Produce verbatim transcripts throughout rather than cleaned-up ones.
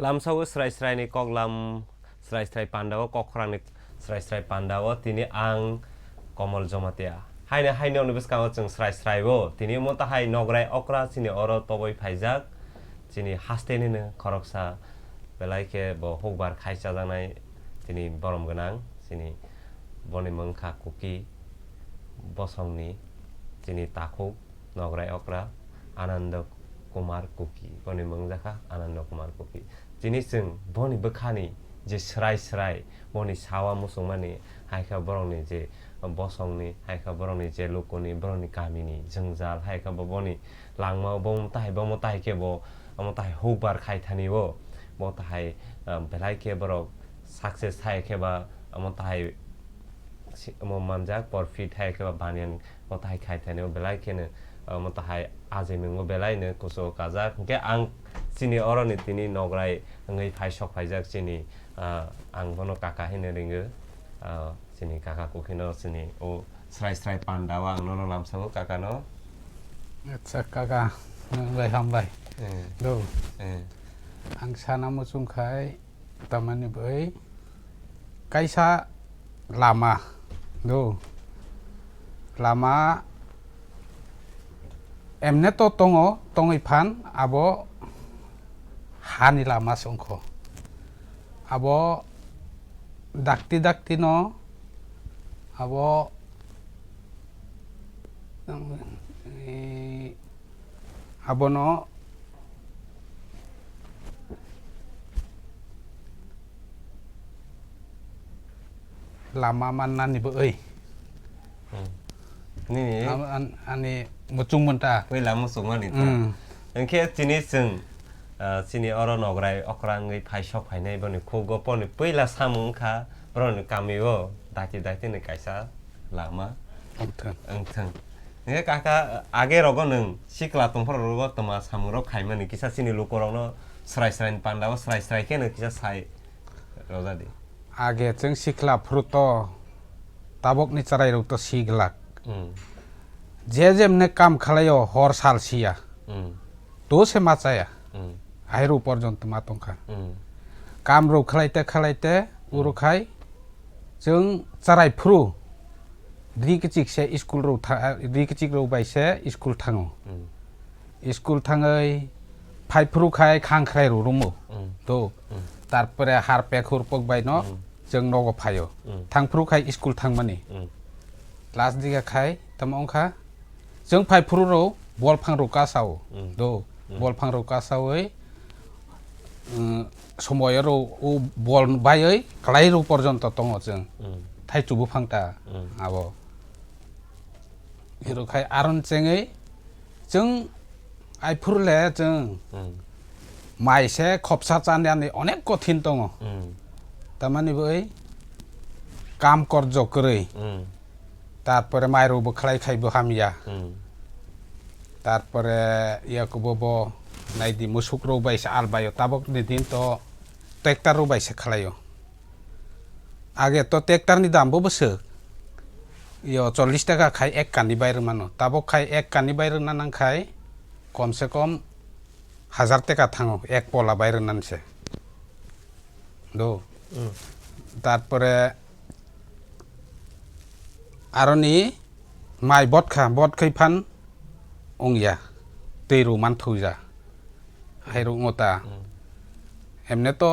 Lamsao srai srai ni kok lam, srai srai panda o, kok khorang ni srai srai panda o, tini ang Komol Jomatia. Haino, haino ni bwskango chwng srai srai o. Tini omo tahai Nograi okra chini oro toboi phaijak. Chini haste nini khoroksa belai khe bo hukbar khai chajaknai chini borom gwnang. Chini boni mung kha Kuki bosong ni chini takhuk. Nograi okra Anando Kumar Kuki, boni mung jakha Anando Kumar Kuki. Tini chwng boni bwkhani je srai srai, boni sawa muchungmani, hai khe borokni je bosongni, hai khe borokni je lukuni, borokni kamini jwngjal, hai khe bo boni langmao bo mwtai, bo mwtai khe bo, omo tahai hukbar khai thani o, bo tahai, ah, belai khe borok success hai khe ba, omo tahai si-, omo manjak, profit hai khe ba banyan, o tahai khai thani o belai kheno, omo tahai ajai mwngo belai no kusu kajak. Hwnkhe ang chini oro ni tini Nograi wngwi phai sok phaijak chini, ah, ang bono kaka hino ringo, ah, chini kaka Kuki no chini o srai srai panda o ang nono lamsao kaka no. Acha kaka, nang bai hambai. Eh. Do. Eh. Ang sana muchung khai, tamani bai kaisa lama do. Lama emne to tongo, tongwi phan abo hani lama se wngkho. Abo dakti dakti no abo, eh, abono lama mannani bo oi. Hmm. Nini? Am-, an-, ani muchung mun ta. Puila muchung mani ta. Hmm. Hwnkhe chini chwng, ah, chini oro Nograi okra wngwi phai sok phainai boni khugo boni puila samung wngkha borokni kamio dakti dakti ni kaisa lama wngthang. Wngthang. Hwnkhe kaka age rogo nwng sikla tongphuru rogo twma samung rok khaimani kisa chini lukurokno srai srai ni panda o srai srai kheno kisa sai rojadi. Age chwng sikla phuru to tabokni chwrairok to si glak. Hmm. Je jemne kam khalaio hor sal siya. Hmm. To se ma chaya. Hmm. Ahairu porjonto ma tongkha. Hmm. Kam rok khalaite khalaite Hmm. uro khai chwng chwrai phuru ri kichik se school rok tha-, ri kichik rok bai se school thango. Hmm. School thangwi phai phuru khai khang khrai rw rumo. Mm. To. Mm. Tarpore har pek hur pok bai no Mm. chwng nogo phaio. Mm. Thang phuru khai school thangmani. Mm. Last diga khai tamo wngkha chwng phai phuru rw bol phang rw kasao. Mm. Do. Mm. Bol phang rw kasaoi, mm, somoyo rw o bol baioi kwlai rw porjonto tongo chwng. Mm. Thai chubu phang ta Mm. abo. Hiro khai aron chengwi chwng aiphur le chwng Hmm. mai se khopsa chani ani onek kothin tongo. Hmm. Tamani bai kam korjo kwrwi. Hmm. Tarpore mai rok bo khlai khai bo hamya. Hmm. Tarpore yakubo bo naidi musuk rok bai se albaio tabok ni din to tractor rok bai se khlaio. Age to tractor ni dam bo bwswk. Yo, chollish taka khai ek kani bai rwmano. Tabok khai ek kani bai rwna nang khai, kom se kom hajar taka thango, ek pola bai rwnan se. Do. Mm. Tarpore aroni mai bot kha, bot khai phan ongya. Twi rw man thuja. Hai rw ngo ta. Mm. Emne to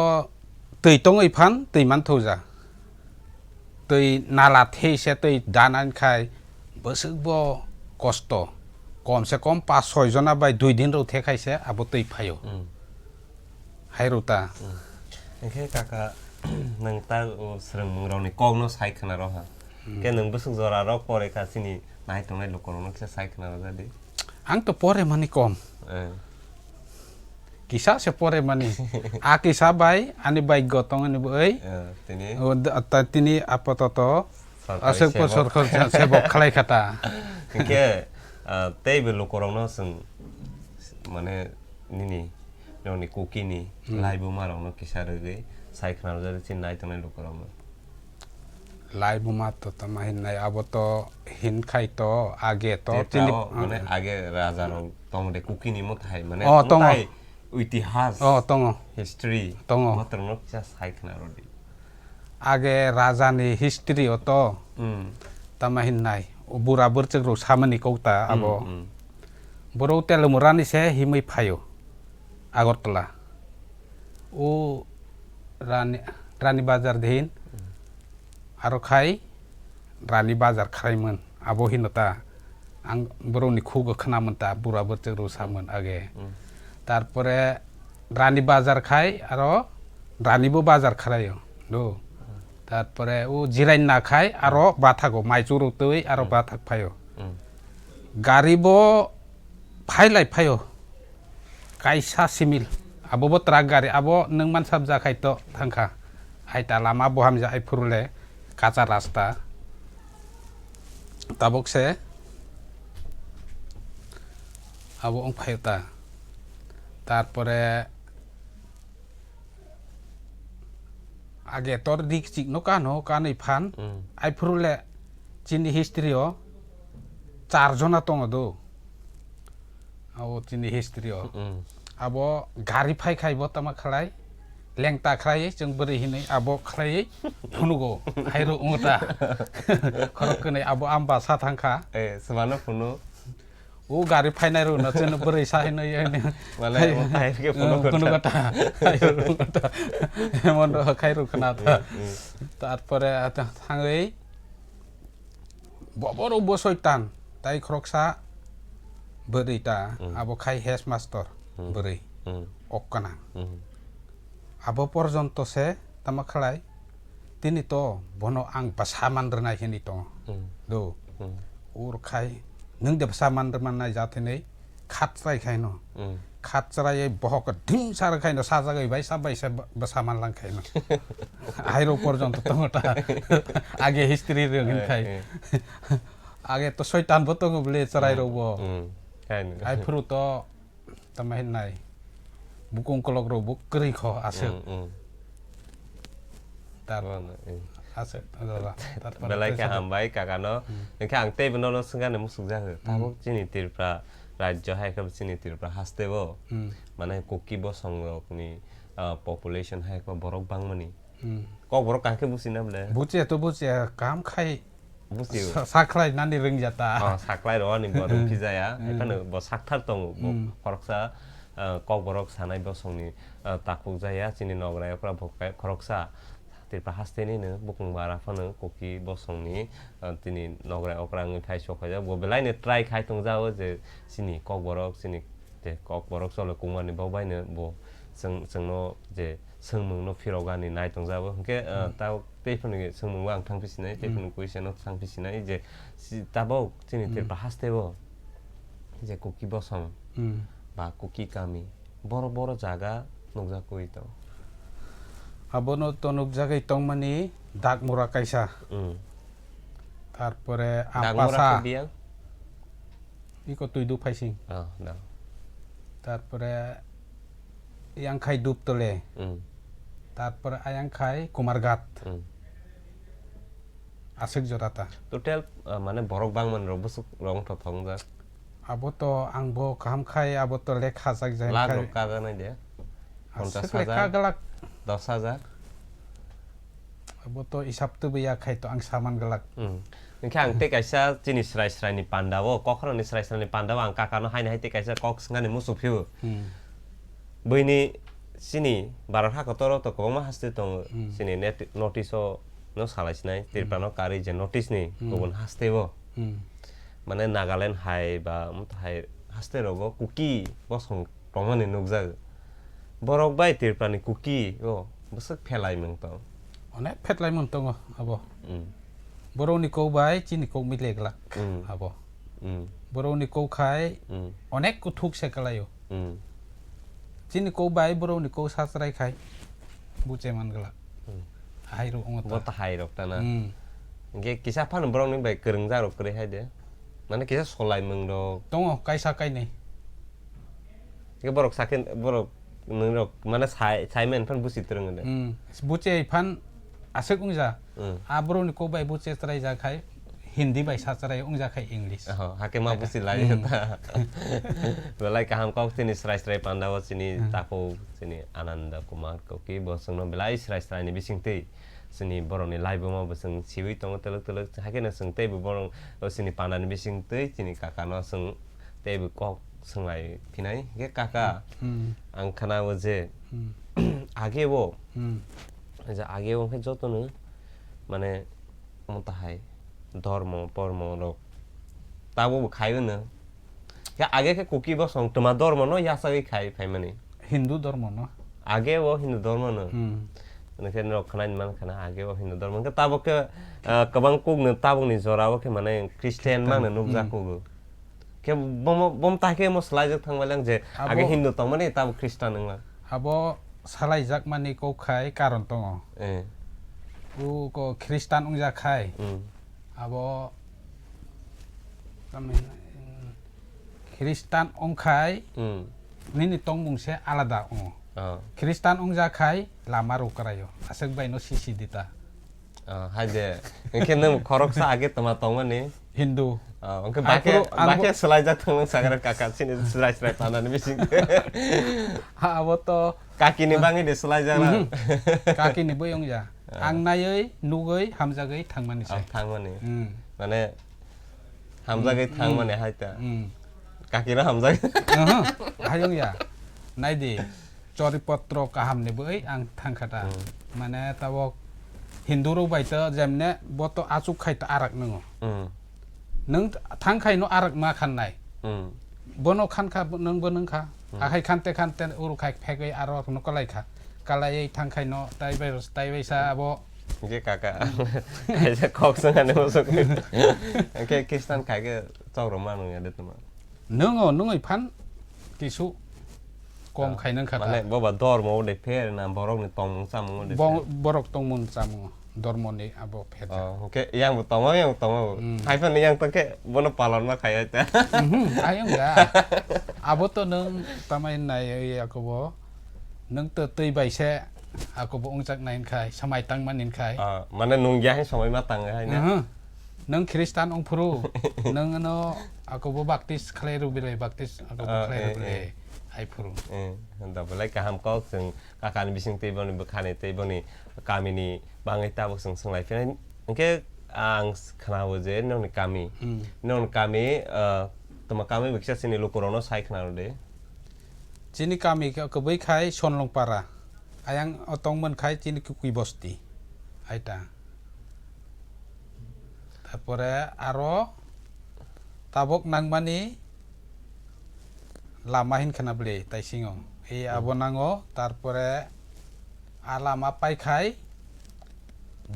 twi tongwi phan twi man thuja. Twi nala thei se twi danan khai bwswk bo kosto. Kom se kom pas soi jona bai dui din rw the khai se abo twi phaio. Mm. Hai rw ta. Mm. Hwnkhe kaka, nwng ta o swrwngmung rokni kok no sai khna rw ha. Mm. Khe nwng bwswk jora rok pore kha chini nai tongnai lukurok no kisa sai khna rw jadi. Ang to pore mani kom. Eh. Kisa se pore mani. A kisa bai ani bai gotong ani bai. Eh, tini? O, da-, ta-, tini apato to. Sorkari aswk po sebok. Sorkar sa-, sebok khlai khata. Hwnkhe, ah, tei bo lukurokno chwng, mane, nini, nini kukini Hmm. laibuma rokno kisa rwgwi sai khna rwjak chini nai tongnai lukurokno. Laibuma to tama hinnai, abo to hinkhai to, age to, Tetra chini o, mane, age raja rok tong de, kukini mwtai, mane, oh, tongo. Mwtai Itihas. Oh, tongo. History. Tongo. Botrokno kisa sai khna rwdi. Age raja ni history o to. Hmm. Tama hinnai. O bura bwrchwk rok samani kok ta abo. Hmm, hmm. Boro Telamura ni se himwi phaio. Agartala. O Rani, Rani Bazar din. Hmm. Aro khai Rani Bazar khraimon. Abo hino ta. Ang borokni khugo khwnamon ta, bura bwrchwk rw samon age. Mm. Tarpore Rani Bazar khai aro Rani bo bazar khraio. Do. Mm. Tarpore o Jirain na khai aro bathago, mai churu twi aro Mm. bathak phaio. Mm. Gari bo phailai phaio. Kaisa simil. Abo bo truck gari, abo nwng mansabjak hai to thangkha. Hai ta lama bo hamjak hai phuru le kacha rasta. Tabuk se abo wng phaio ta. Tarpore age tor dik chik no kano kanwi phan. Mm. Ai phuru le chini history o char jona tongo do. Abo chini history o. Mm. Abo gari phai khai bo tama khlai. Lengta khlai chwng bwrwi hinwi abo khlai phunugo. Hairo wngta. Khorok kwnwi abo amba sa thangkha. Eh, swmano phunu. O gari phainai rw no chwng bwrwi sa hinwi hinwi. Wale, abo kahai khe phunu Eh, phunu kota. Kota. Hairo wngta. Emon rw khai rw khna ta. Mm, mm. Tarpore ata thangwi Bo-, borok bo soitan, tai khoroksa bwrwi ta, Mm. abo khai headmaster Mm. bwrwi, Mm. ok gwnang. Mm. Abo porjonto se tama khlai, tini to bono ang bwsa man rwnai hinwi tongo. Mm. Do. Mm. Ur khai, nwng de bwsa man rwmannai jat hinwi, khat chwrai khaino. Mm. Khat chwraiwi bohok dhim sa rw khaino, sajagwi bai sa bai sa ba-, bwsa man lang khaino. Hairo porjonto tongo ta. Age history rwng hin khai. Eh, eh. Age to soitan bo tongo bwle chwrai rok bo. Mm. Kaino. Ai phuru to tama hin nai. Bukung kolok rok bo kwrwi kho aswk. Mm, mm. Tar-, Bono, eh. Aswk, rara. Tar-, Belai khe tar-, hambai kakano. Hmm. Hwnkhe ang teibo nono swngani musuk jago. Hmm. Tabuk chini Tripura rajyo hai khe chini Tripura haste bo. Hmm. Mane Kuki bosong rokni, ah, population hai khe borok bangmani. Hmm. Kokborok kaham khe buchina bole? Buchiya to buchiya, kaham khai Buchiyo. Sa-, sakhlai nani rwngya ta. Oh, sakhlai rw ani bo Hmm. rwngphi jaya. Hmm. Ekhano bo sakthar tongo. Bo Hmm. khoroksa, ah, kokborok sanai bosongni, ah, takhuk jaya. Chini nogra okra bo khe khoroksa Tripura haste nini bukung bara phano Kuki bosongni, ah, tini nogra okra wngwi phai sok khaijak. Bo belai ni try khai tong jao je chini kokborok, chini je kokborok cholo kungmani bo baino bo chwng, chwngno je swngmungno phirogani nai tong jao. Hwnkhe, ah, Hmm. ta Tei phano swngmung ang thang phi sinai, tei Hmm. phano question no thang phi sinai je si tabok chini Hmm. Tripura haste bo je Kuki bosong Hmm. ba Kuki kami boro boro jaga nukjakwi tong. Abono to nukjagwi tongmani Dakmura kaisa. Hmm. Tarpore Dakmura Ampasa. Khe biyang? Iko Twidu phaising. Oh, no. Tarpore yang khai Duptole. Hmm. Tarpore ayang khai Kumarghat. Hmm. Aswk jora ta. Total, ah, mane borok bangmani rok bwswk rok wngthothok wngjak. Abo to ang bo kaham khai, abo to lekha jak jai Lakh khai. Rok kajaknai de. Aswk Ponchas lekha hajar, galak. Dos hajar. Abo to isap tubui ya khai to ang saman galak. Hmm. Hwnkhe ang tei kaisa chini srai srai ni panda o, kokrok ni srai srai ni panda o ang kaka no haino hai tei kaisa kok swngani muchung phio. Hmm. Buini chini Bharat ha kotor o to kwbangma haste tongo. Hmm. Chini net-, notice o no salai sinai, Hmm. Tripura no karwi je notice ni Hmm. kubun haste o. Hmm. Mane Nagaland hai ba, um, hai haste rogo Kuki bosong tongmani nukjago. Borok bai Tripura ni Kuki o bwswk phelai mung tong. Onek phetlai mung tongo abo. Mm. Borok ni kok bai chini kok mile glak Mm. abo. Mm. Borok ni kok khai Mm. onek kuthuk se kalai o. Mm. Chini kok bai borok ni kok sachrai khai buche man glak. Mm. Hai rok ongo Bo ta. Ta hai rok ta na. Mm. Hingke kisa phano borok ni bai kwrwngjak rok kwrwi hai de. Mane kisa solai mung rok. Tongo kaisa kainwi. Hingke borok sakhe borok nwng rok mane sai, sai men phan busi twrwng de. Hmm. Buche phan aswk wngja. Hmm. A borok ni kok bai buche chwrai jak hai. Hindi bai sachrai wngjakha English. Oho, hake ma busi lai ta. Belai kaham kok chini srai srai panda o chini takhuk chini Ananda Kumar Kuki bo chwngno belai srai srai ni bisingtwi chini borokni laibuma bo chwng siwi tongo twlwk twlwk, hake no chwng teibo borok o chini panda ni bisingtwi chini kaka no chwng teibo kok swnglai phinai. Hingke kaka, hmm, ang khana o je, hmm, age o, hmm, je age o khe joto no mane omo tahai dormo pormo rok tabo bo khai o no. Khe age khe Kuki bosong toma dormo no yasagwi khai phaimani. Hindu dormo no. Age o Hindu dormo no. Hmm. Hingke norok khwnai man khana age o Hindu dormo. Hingke tabo khe, ah, kwbang kuk no tabuk ni jora o khe mane Christian, Christian, mang no nukjak, hmm, kugo. Khe bomo, bom ta khe mo swlaijak thangbai lang je abo age Hindu tongmani tabo Christian wnglang. Abo salaijakmani kok khai karon tongo. Eh. U ko Christian wngjak khai. Hmm. Abo tamni, mm, Christian wngkhai, hmm, nini tongmung se alada wngo. Oh. Christian wngjak khai lama rw kwraio. Aswk bai no sisi dita. Ah, hai de. Hingke nwng khoroksa age toma tongmani? Hindu. Ah, hingke ang bakhe, phuru, ang bakhe phu- swlaijak thangmani sagra kaka chini srai srai phanani bising. Ha, abo to kakini bangwi de swlaijak na? Mhm. Kakini boi wngya. Ah. Ang naiwi, nugwi, hamjagwi thangmani se. Ah, thangmani. Hmm. Mane, hamjagwi, hmm, thangmani, hmm, hai ta. Hmm. Kakino hamjagwi. Aha, hai wngya. Nai di. Choripotro kaham ni boi ang thangkha ta. Hmm. Mane tabok Hindu rok bai to jemne bo to achuk khai to arak nungo. Hmm. Nung thang khai no arak ma khan nai. Hmm. Bono khan kha, nung bo nung kha. Hmm. Akhai khan te khan te uru khai phegwi aro no kalai kha. Kalai thang khai no tai bai, tai bai sa abo. Je kaka. Kaisa kok sanga ne mosok. Ke Kristan khai ke chok rok ma nung ya de tuma. Nungo, nungoi phan kisu kom, ah, khai nang kha ta. Mane boba dormo de pher na borok ni tongmung chamung de pher. Borok tongmung chamung dormo ni abo pher. Oh, hwnkhe yang bo tongo, yang bo tongo. Hmm. Hai phano yang tongkhe bono palon ma khai ta. Mhm, ayang ya. Abo to nung tamai nai ya ko bo. Nung to twi bai se ako bo wngjak nai khai, samai tang man khai. Ah, mane nung ya hai samai ma tang hai na. Mhm. Nwng Khristan wng phuru, nwng ano ako bo baptis khlai rw bile, baptis ako bo, ah, khlai rw, eh, bile, eh, hai phuru. Eh, da belai kaham kok chwng kakani bising tei boni bwkhani tei boni kamini bangwi tabuk chwng swnglai phinai. Hwnkhe ang s-, khna-o je nokni kami, hmm, nokni kami, ah, tamo kami biksa chini lukurokno sai khna rw de. Chini kami khe kwbwi khai Sonlongpara. Ayang o tongmani khai chini Kuki bosti. Aita. Tarpore aro tabok nangmani lama hin khna bwle taisingo. Ei, hmm, abo nango, tarpore a lama pai khai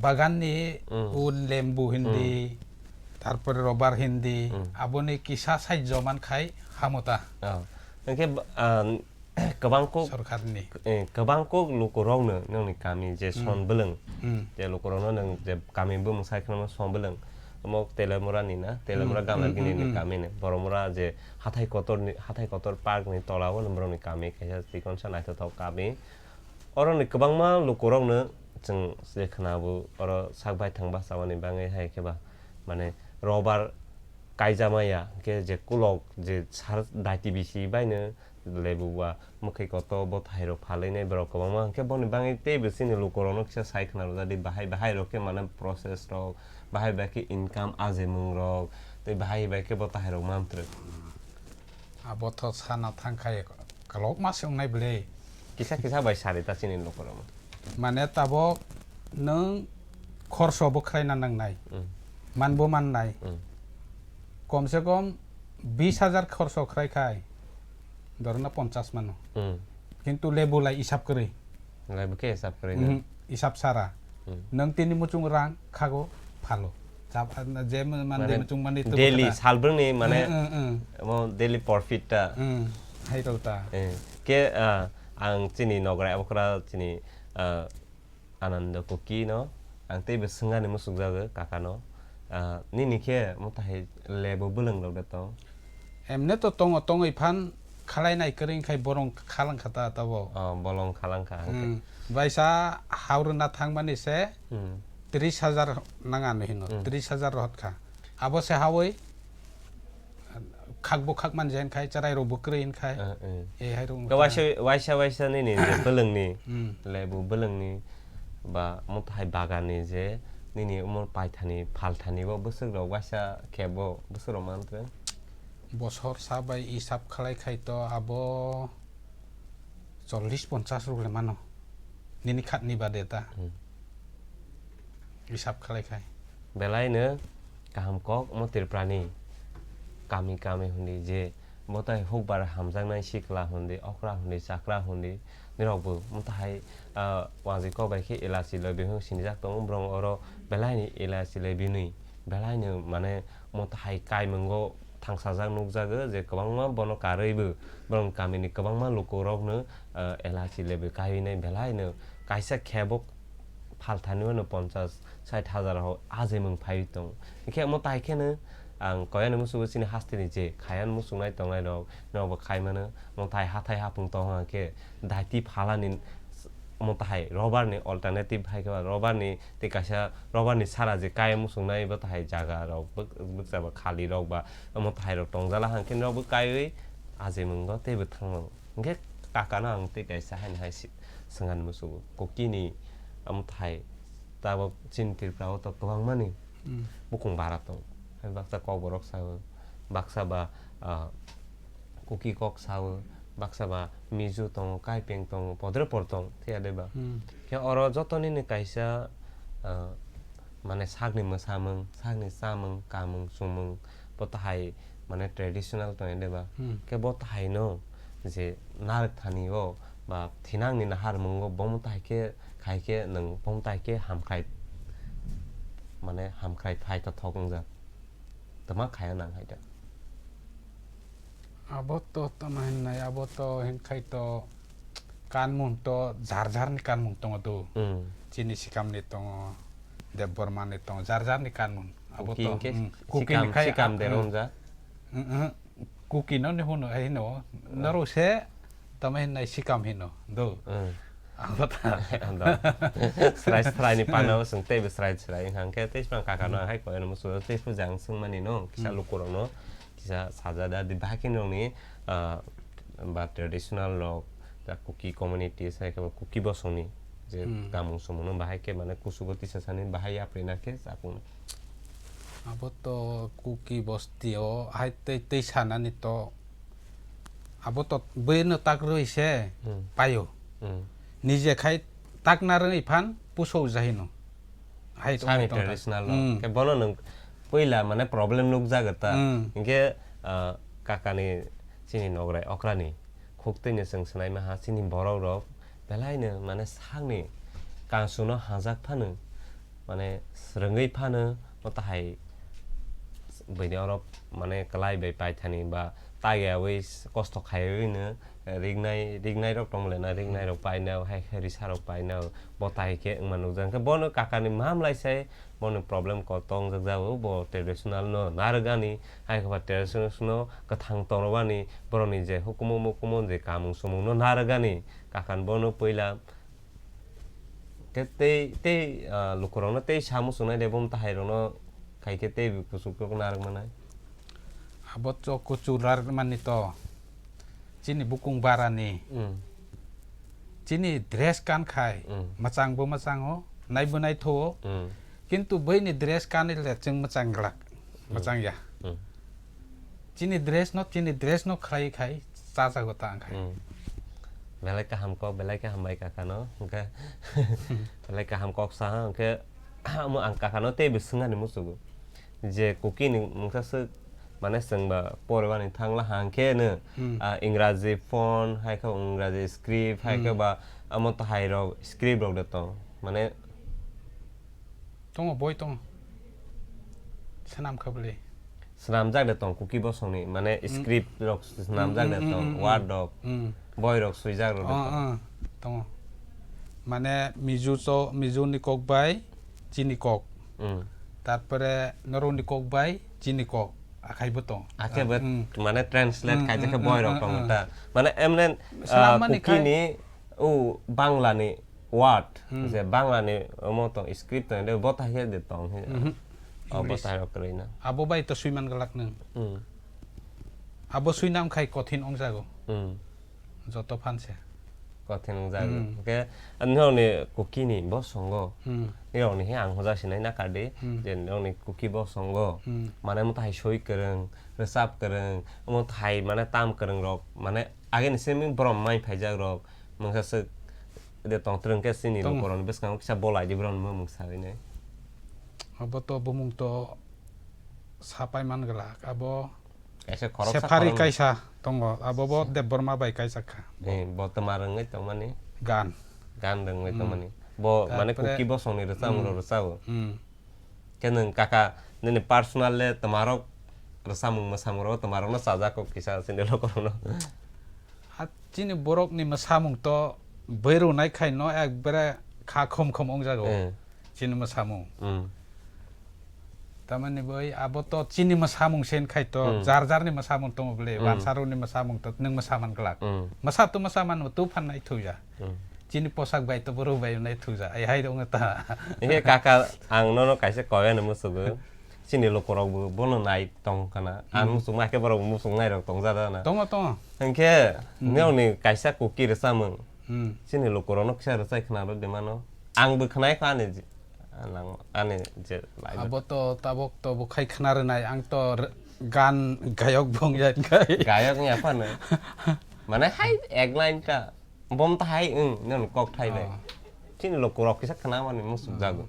bagan ni, hmm, un lembu hindi, hmm, tarpore robar hindi, hmm, aboni kisa saijo man khai hamota. Oh. Hwnkhe, ah, kwbang kok, sorkarni, eh, kwbang kok lukurokno nokni kami je, hmm, Sonbwlwng, hmm, je lukurokno nwng je kami bumung sai kheno Sonbwlwng, omo Telemura ni na, Telemura, hmm, Gamlar, hmm, gini ni, hmm, kami ni, Boromura je hathai kotor ni, hathai kotor park ni tola o borokni kami kaisa chikonsa naithothok kami. Oroni kwbangma lukurokno chwng je khwnabo oro sak baithang bachawani bagwi hai khe ba, mane, robar kaijama ya, hwnkhe je kulok je sar daiti bisi baino lebu ba mwkhwi koto bo thairok phalwi nai borok kwbangma, hwnkhe boni bagwi teibo chini lukurokno kisa sai khna rwjadi, bahai bahai rok khe mane process rok, bahai bahai khe income ajemung rok, tei bahai bahai khe bo thairok mamtwrwk. Abo tho sana thang khai kolok ma se wngnai bwle. Kisa kisa bai sari ta chini lukurokno. Mane tabok nwng khorso bo khlaina nangnai. Mm. Man bo mannai. Mm. Kom se kom bis hajar khorso khlai khai. Dorna ponchas mano. Mm. Kintu lebu lai isap kwrwi. Lai bo khe hisab kwrwi nang. Mhm, hisab sara. Hmm. Nwng tini muchung rang khago phalo. Chap-, je mande, mane muchung mande tubuk daily khe ta. Salbrwngni mane, hmm, hmm, hmm, omo daily profit ta. Hmm, hai rw ta. Eh, khe, ah, ang chini nograi abo khra chini, ah, Ananda Kuki no ang teibo swngani muchukjago kaka no. Ah, nini khe motahai lebo bwlwng rok de tong? Emne to tongo, tongwi phan khalai nai kwrwi khai borong khalang kha ta tabok. Oh, bolong khalang kha, hwnkhe. Hmm. Baisa hao rwna thangmani se, hmm, tris hajar nang ano hino, hmm, tris hajar rohot kha. Abo se hawi khakbo khakman je hinkhai, chwrairokbo kwrwi hinkhai. Eh, eh. Eh, hai rok Ka wngkha. waisa, waisa, waisa nini je bwlwngni, Hmm. lebu bwlwngni ba mwtai baganni je nini umor paithani, phalthani bo bwswk rok waisa khe bo bwswk rok man twrwng? Bosor sa bai isap khlai khai to abo chollish ponchash rok le mano. Nini khatni bade ta. Hmm. Isap khlai khai. Belai no kaham kok mo Tripura ni kami kami hundi je botai hukbar hamjaknai sikla hundi, okra hundi, chakra hundi, nirok bo mwtai, ah, wanjwi kok bai khe elachi loi bihung sinijak tongo, borong oro belai ni elachi loi binwi belai no mane mwtai kaimungo thangsajak nukjago je kwbangma bono karwi bo borong kamini kwbangma lukurokno, ah, elachi lebu kaiwi nai belai no kaisa khe bo phalthani uano ponchash sait hajar ho ajimung phaiwi tongo. Hinkhe omo tai kheno ang koyani musugo chini hasteni je khayan musungnai tongnai rok, norokbo khai mano. Omo tai hathai hapung tongo hwnkhe daiti phalani omo tai robar ni alternative hai khe ba robar ni tei kaisa robar ni sara je kaya musungnai bo tai jaga rok bwk-, bwkcha ba khali rok ba omo tai rok tongjala hwnkhe norokbo kaiwi ajimung o teibo thangmano. Hinkhe kakano ang tei kaisa haino hai si-, swngani musugo. Kukini omo tai tabok chini Tripura o to kwbangmani Hmm. bukung bara tongo. Hai baksa kokborok sao, baksa ba, ah, Kuki kok sao, baksa ba Mizo tongo, Kaipeng tongo, podre por tongo, phiya de ba. Hmm. Khe oro joto nini kaisa, ah, mane sakni mwsamung, sakni chamung, kamung, chumung, bo tahai mane traditional tongwi de ba. Hmm. Khe bo tahai no je narwk thani o ba thinangni naharmungo bomo tahai khe khai khe nwng bomo tahai khe hamkhrai mane hamkhrai phai ta thok wngjak. Tama khaya nang hai da. Abo to tama hinnai, abo to hinkhai to kanmung to jar jar ni kanmung tongo do. Hmm. Chini sikam ni tongo, Debbarma ni tongo, jar jar ni kanmung. Abo Kuki to, hinkhe hmm, Kuki sikam, ni khai, sikam ah, de hmm. Romja. Hmm, hmm. Kuki no ni hunu, eh, hino. Hmm. Naro se tama hinnai sikam hino do. Hmm. Ang kota. Ando. Srai srai ni pana o sung tei srai srai hang khe tei sipang kaka no hai koi no musu tei pu jang sung mani no kisa Hmm. luku rok no kisa sajada di bahai khe nong ni, ah, ba traditional rok ja Kuki community sai khe Kuki bosong ni je Hmm. kamung sumung no bahai khe mane kusugo tisa sani bahai yapri na khe chapung. Abo to Kuki bosti o hai tei tei sanani to abo to bwino tak rwi se Hmm. paio. Hmm. Nije khai takna rwngwi phan pusou jahino. Hai to Sami tongkha. Traditional rok. Hmm. Khe bono nwng puila mane problem nukjago ta. Hmm. Hinkhe, ah, kakani chini nograi okrani khuk twi no chwng swnai maha chini borok rok belai no mane sakni kansu no hajak phano mane swrwngwi phano o tahai bini oro mane kwlai bai paithani ba tagi awi kosto khaiwi no rignai, rignai rok tong le na, rignai rok paina, hai khe risa rok paina, bo tai khe wngma nukjak. Hwnkhe bono kakani mamlai sai, bono problem ko tong jak jago, bo traditional no narwgani, hai khe ba traditional no kwthang tongwani, borokni je hukumu mukumu je kamung sumung no narwgani, kakan bono puila Khe tei, tei, ah, lukurokno tei sa muchungnai de, bum tahai rokno khai khe tei kuchuk rok narwk manai. Abo to kuchuk narwk mani to chini bukung barani. Mm. Chini dress kan khai Mm. mwchang bo mwchango, nai bo naithogo. Mm. Kintu buini dress kanwi le chwng mwchang glak, Mm. mwchang ya. Mm. Chini dress no, chini dress no khlai khai chajago ta ang khai. Hmm. Belai kaham kok, belai kaham bai kakano. Hwnkhe belai kaham kok saha, hwnkhe omo ang kakano teibo swngani muchugo. Je Kuki ni mungsa swk, mane chwngba poribani thangla hangkhe no, Hmm. ah, Ingraji font, hai khe Ingraji script, hai khe Hmm. ba amo tahai rok script rok de tong. Mane Tongo, boi tongo. Swnam kha bwle. Swnamjak de tong, Kuki bosongni, mane, Mm. script rok swnamjak de Mm, mm, tong, mm, mm, word mm. rok, Mm. boi rok swijak rok de Oh, tong. Oh, tongo. Mane, Mizo cho-, Mizo ni kok bai chini kok. Mm. Tarpore norok ni kok bai chini kok. Akhai bo tong. Akhe Ah, bo, mm. mane, translate Mm, khai mm, khe mm, boi rok mm, tongo mm. ta. Mane, emne, Swnam ah, mani Kuki khai ni, o, Bangla ni, word, Hmm. je Bangla ni omo tong script tong, de bo ta khe de tong he. Mhm. O English. Bwtairok kwrwi no. Abo bai to swiman glak nwng. Hmm. Abo swinam khai kothin wngjago. Hmm. Joto phan se. Kothin wngjago. Hmm. Hwnkhe nokni Kuki ni bosongo. Hmm. Nirokni he ang hoja sinai na kadi. Hmm. Je nokni Kuki bosongo. Hmm. Mane mwtai soi kwrwng, rwchap kwrwng, mwtai mane tam kwrwng rok. Mane ageni simi borom mai phaijak rok. Mungsa swk de tong twrwng khe chini Tong. Lukurokni bwskango kisa bolai di borom mung sawi nai. Abo to bumung to sapai man glak. Abo Kaisa khoroksa Sefari khoroknwi. Kaisa tongo, abo bo Debbarma bai kaisa kha. Eh, bo twma rwngwi tongmani. Gan. Gan rwngwi Hmm. Tongmani. Bo mane Tarpore Kuki bosongni rwchapmung Hmm. Rwchao. Hmm. Khe nwng kaka nini personal le twmarok rwchapmung mwsamung rok twmarokno chajak kok kisa chini lukurokno. Ha, chini borokni mwsamung to bwrwi rwnai khai no ekbare kha khom khom wngjago. Eh. Chini mwsamung. Hmm. Tamani bai abo to chini mwsamung sen khai to Hmm. Jar jarni mwsamung tongo bwle, Hmm. Wansarokni mwsamung to nwng mwsa man glak. Hmm. Mwsa to mwsa man tu phan nai thuja. Hmm. Chini posak bai to borok bai nai thuja. Ai hai rong ta. Ike kaka ang nono kaisa koyano musugo. Chini lukurok bo bono nai tong kana. Ang Hmm. Musuk ma khe borok musuk nai rok tong jada na. Tongo, tongo. Hingke Hmm. Nokni kaisa Kuki rwchapmung. Hmm. Chini lukurokno kisa rwchai khna rw de mano. Ang bo khna kha ani je, ani je lai. Abo to tabok to bo khai khna rwnai, ang to r-, gan gayok bong ya khai. Gayok ni apa no? Mane hai ek line ta. Bom ta hai, ung, non kok thai le. Oh. Chini lukurok kisa khna mani musuk Hmm. Jago.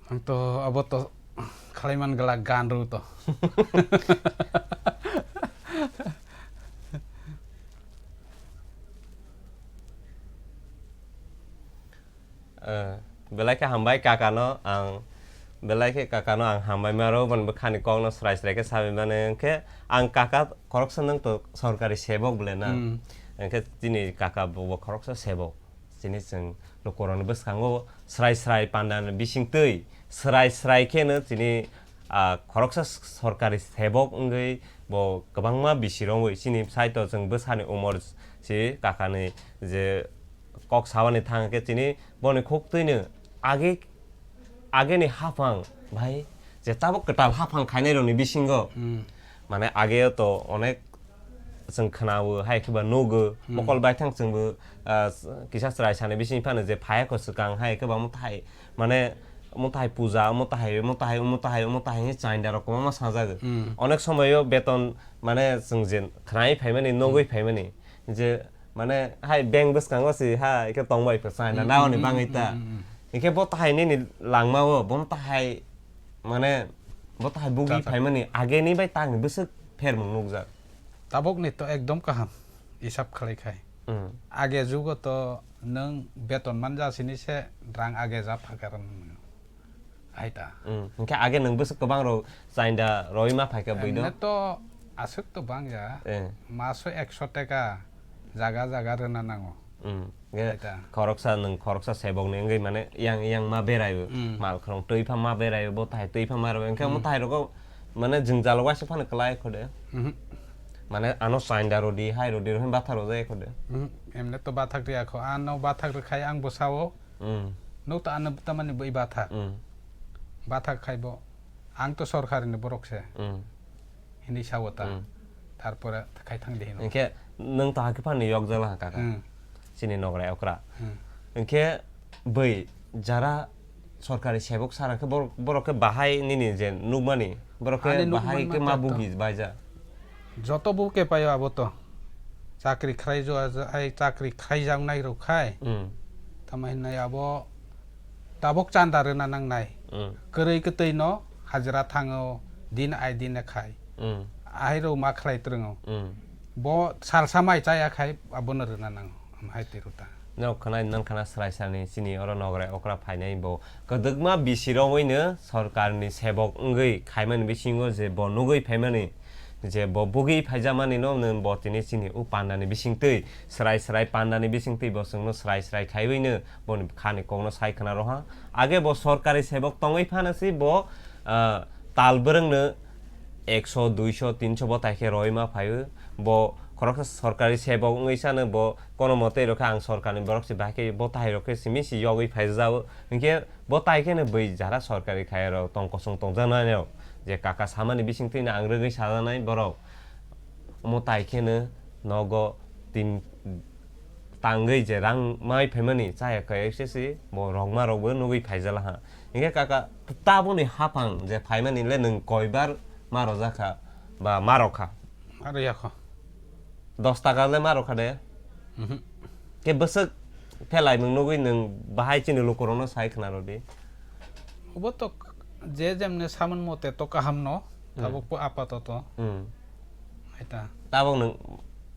Ang to abo to khalai man gala gan ru to. Eh, belai khe hambai kakano ang, belai khe kakano ang hambai maro, boni bwkhani kokno srai srai khe sabai mano, hwnkhe ang kaka khoroksa nang to sorkari sebok bole na. Hmm. Hwnkhe chini kaka bo, bo khoroksa sebok. Chini chwng lukurokni bwskango srai srai pandani bisingtwi srai srai kheno chini, ah, khoroksa s-, sorkari sebok wngwi bo kwbangma bisi romwi chini saito chwng bwsani umor si kakani je kok sabani thang khe chini boni khuktwino age ageni haphang, bhai, je tabuk kwtal haphang khainairokni bisingo, Hmm. mane, ageo to onek chwng khwnao, hai khe ba nugo, Hmm. mokol baithang chwngbo, ah, kisa chwrai sani bising phano je phaiya kho swkang, hai khe ba omo tahai, mane, omo tahai puja, omo tahai, omo tahai, omo tahai, omo tahai hinwi chainda rok kwbangma sajago. Hmm. Onek somoio beton, mane, chwng je khwnai phaimani, nugwi Hmm. phaimani, je Mane, hai bank bwskango si, ha, ike tongbai pha, chai na, Hmm, naoni hmm, bangwi hmm, ta. Hmm, hmm. Ike bo tahai nini langmao, bo tahai, mane, bo tahai bugi Chajak. Phaimani, ageni bai tangni bwswk phermung nukjak. Tabukni to ekdom kaham, isap khlai khai. Hmm. Age jugo to nwng beton manja sini se rang age ja phakar. Hai ta. Hmm. Hwnkhe age nwng bwswk kwbang rok chainda roi ma phaikha bui do? Emne to aswk to bang ya. Eh. Maso ekso teka jaga jaga rwna nango. Hmm. Nge Hai ta. Khoroksa nwng khoroksa sebok ni wngwi mane yang yang ma berai o. Hmm. Mal khorong twi pha ma berai o, bo thai twi pha ma rw. Hwnkhe omo Hmm. thai rogo mane jwngjal waisa phano kwlai kho de. Mhm. Mane ano chainda rodi, hai rodi, rw hwn batha rw jai kho de. Mhm. Emne to bathak riya kho. Ano bathak rwkhai ang bo sao. Mm. Nuk ta ano tamani bui bathak. Mm. Bathak khai bo. Ang to sorkari ni borok se. Mm. Hindi sao ta. Mm. Tarpore khai thang di hino. Hwnkhe nwng to hakhe phani yok jala ha kaka. Mm. Chini nograi okra. Mm. Hwnkhe bui jara sorkari sebok sara khe borok, borok khe bahai nini je nukmani, borok khe Ani bahai nukmani khe ma ta to. Bugi baija. Joto bo khe paio abo to. Chakri khlai jo-, ai chakri khlai jak nai rok khai. Mm. Tamo hinai abo tabok chanda rwna nang nai. Mm. Kwrwi kwtwi no hajra thango din ai din khai. Mm. Ahai rok ma khlai twrwngo. Mm. Bo salsa mai chaya khai abono rwna nango. Am hai twi rw ta. Nok khwnai nang khana srai sani chini oro nograi okra phainai bo kwdwkma bisi romwi no sorkar ni sebok wngwi khaimani bisingo je bo nugwi phaimani je bo bugwi phaijakmani no, no bo tini chini o panda ni bisingtwi srai srai panda ni bisingtwi bo chwngno srai srai khaiwi no boni khani kokno sai khna roha. Age bo sorkari sebok tongwi phano se bo, ah, tal bwrwng no ekso, duiso, tinso bo tai khe roi ma phaio. Bo khoroksa sorkari sebok wngwi sano bo kono motei rokha ang sorkarni borok se bahai khe bo tai rok khe simi se yogwi phaijao. Hinkhe bo tai kheno bui jara sorkari khaya rok tong kosong tongjaknai rok je kaka samani bising twino ang rwgwi sajaknai borok. Omo tai kheno nogo tin tangwi je rang mai phaimani chaya khe S S C bo rokma rokbo nugwi phaijala ha. Hinkhe kaka taboni haphang je phaimani le nwng koibar ma rojak kha ba ma rok kha? Aro yakho. Dos taka le ma rok kha de? Mhm. Ke bwswk phelai nwng nugwi nwng bahai chini lukurokno sai khna rw di. Obo to k-, je jemne samon mote to kaham no, Hmm. tabuk po apatoto. Hmm. Eta. Tabuk nwng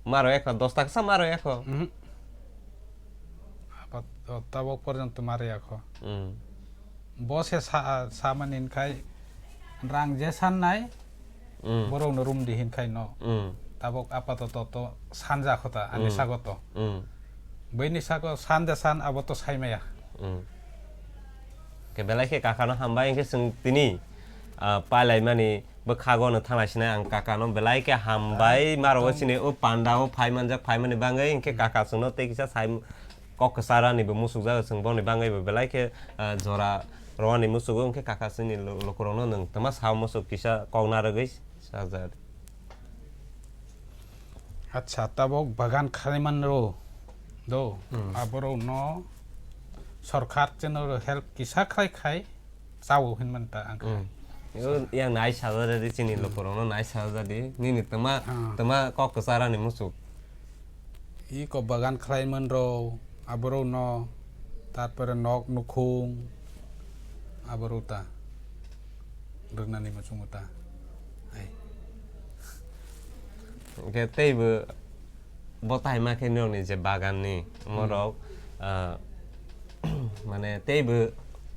maro ekho, dos taka sa maro ekho. Mhm. Apat-, o, tabuk porjonto maro ekho. Hmm. Bo se sa, samani hinkhai rang je sannai, Hmm. borokno rum di hinkhai no. Hmm. Tabuk apatoto to sanja khota, ani Hmm. sago to. Hmm. Buini sago san de san abo to saimaya. Hmm. Ke belai khe kakano hambai hinkhe chwng tini, ah, pailaimani bwkhago no thangna sinai ang kakano belai khe hambai maro o chini o panda o phai manjak phaimani bangwi hinkhe kaka chwngno tei kisa sai kok kwcharani bo musukjago chwng boni bangwi bo belai khe, ah, jora rwani musugo hinkhe kaka chwngni lo-, lukurokno nwng twma sao musuk kisa kok narwgwi sajak. Acha, tabok bagan khlaimanrw do, Hmm. aborokno sorkar cheno help kisa khlai khai chao hinmanta ang khai. Hmm. Yo, yang nai sajak di chini Hmm. lukurokno nai sajak di. Nini twma, Ah. twma kok kwcharani musuk. Iko bagan khlaimanrw aborokno, tarpore nok nukhung, aborok ta rwnani muchungo ta. Hai. Hwnkhe teibo bo tai ma khe norokni je baganni Hmm. omorok, ah, mane teibo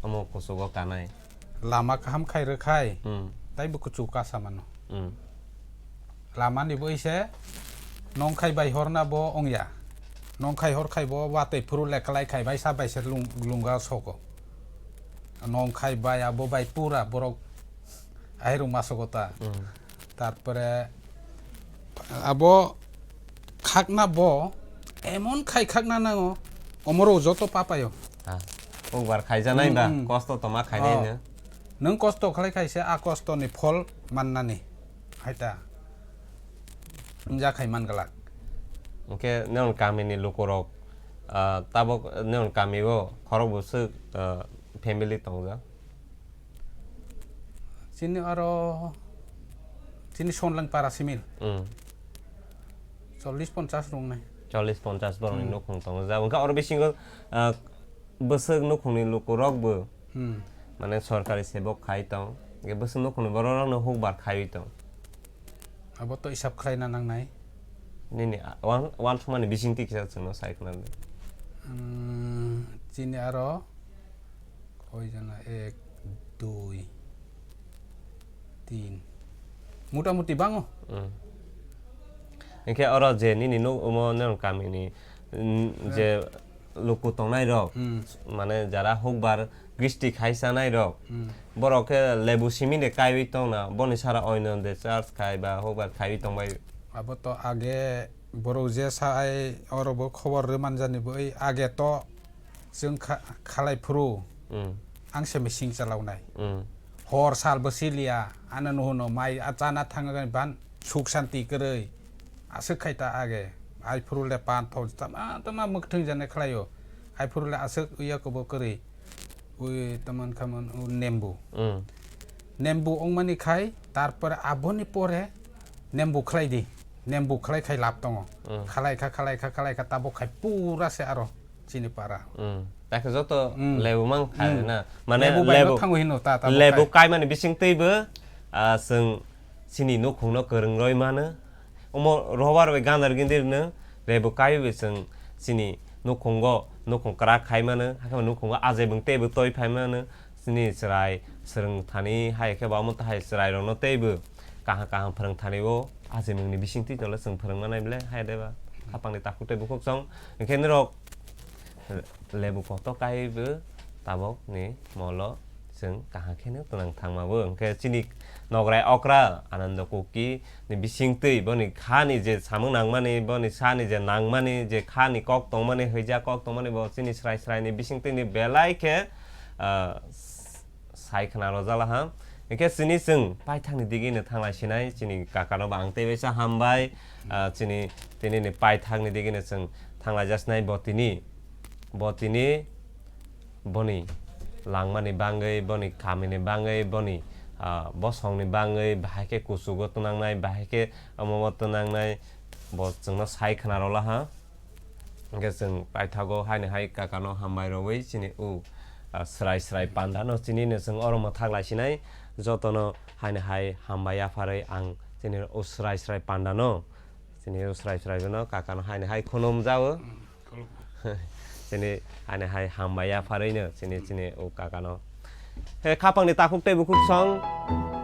omo kuchugo kanai. Lama kaham khai rwkhai, Hmm. teibo kuchuk kasa mano. Hmm. Lamani bo ise nongkhai bai horna bo ongya. Nongkhai hor khai bo watwi phuru le kwlai khai bai sa bai se lung-, lunga soko. Nongkhai bai abo bai pura borok ahirung masogo ta. Hmm. Tarpore abo khakna bo emon khai khakna nango, omoro joto papayo. Ah, hukbar khaijanai ba, Hmm, hmm. kosto toma khainai Oh. no. Nwng kosto khlai khaise a kostoni phol mannani. Hai ta. Wngja khai man glak. Hwnkhe nini kamini lukurok, ah, tabok nini kamio khorok bwswk, ah, family tongjak? Chini aro, chini Sonlang para simil. Hmm. Chollish ponchash rwngnai. Chollish ponchash borokni Hmm. nukhung tongo. Ja, hwnkhe oro bisingo, ah, bwswk nukhungni lukurokbo, Hmm. mane, sorkari sebok khai tong. Hwnkhe bwswk nukhungni bororokno hukbar khaiwi tong. Abo to hisab khlaina nangnai. Nini, ah, wan-, wansukmani bisingtwi kisa chwngno sai khna di. Hmm, chini aro Koi jona? Ek, dui, tin. Mota moti bango. Hmm. Hwnkhe oro je nini nuk omo nini kamini, mm, je luku tongnai rok, Hmm. mane jara hukbar gristi khai chanai rok, Hmm. borok khe lebu simi de kaiwi tongna, boni sara oino de charge khai ba hukbar khaiwi tongbai. Abo to age borok je sai oro bo khobor rw manjani bo age to Chwng kha-, khalai phuru, Mm. ang se machine chalaunai. Mm. Hor sal bo siliya, ano nuhuno mai a chana thangwi ban suk santi kwrwi. Aswk khai ta age. Ai phuru le pan thok tama tama mwkthwng jani khlaio. Ai phuru le aswk uya kobo kwrwi. Ui taman khaman u nembu. Mm. Nembu wngmani khai, tarpore aboni pore nembu khlai di. Nembu khlai khai lab tongo. Mm. Khalai kha, khalai kha, khalai kha, tabuk khai pura se aro. Chini para. Hmm. Takhe joto Hmm. lebu mang kha Hmm. na. Mane Lebu bai no lebu, thango hino ta, ta lebu bo kai. Kaimani bising teibo, ah, chwng chini nukhungno kwrwng roi mano. Omo robar bai gandar gindir no lebu kai bai chwng chini nukhungo, nukhung kwrak khai mano. Hakhe nukhungo ajai bwng teibo toi phai mano. Chini chwrai swrwng thani hai khe ba omo tahai chwrai rokno teibo kaham kaham phwrwng thani o. Ajimwngni bisingtwi tole chwng phwrwngma nai ble hai de ba khapangni takhuk tei bukhuk chwng. Hinkhe norok lebu kotor kai bo tabokni molo chwng kaham kheno twnang thangma bo. Hinkhe chini Nograi okra Anando Kuki ni bisingtwi boni khani je samung nangmani, boni sani je nangmani, je khani kok tongmani, hwijak kok tongmani, bo chini srai srai ni bisingtwi ni belai khe, ah, sai khna rojala ha. Hingkhe chini chwng paithakni digini thanglai sinai, chini kakano bo ang teibaisa hambai, ah, chini tini ni paithakni digini chwng thanglai jasnai bo tini, bo tini boni langmani bangwi, boni kamini bangwi, boni, ah, bosongni bangwi, bahai khe kuchugo twnangnai, bahai khe omobo twnangnai, bo chwngno sai khna rwla ha. Hingkhe chwng paithago haini hai kakano hambai rwwi chini o, ah, srai srai pandano chini no chwng oro mwthak lai sinai, jotono haini hai hambai yapharwi ang chini o srai srai pandano, chini o srai srai no kakano haini hai khunum jao. Chini ani hai hambai yapharwi no chini, chini o kakano. He khapangni takhuk tei bukhuk song.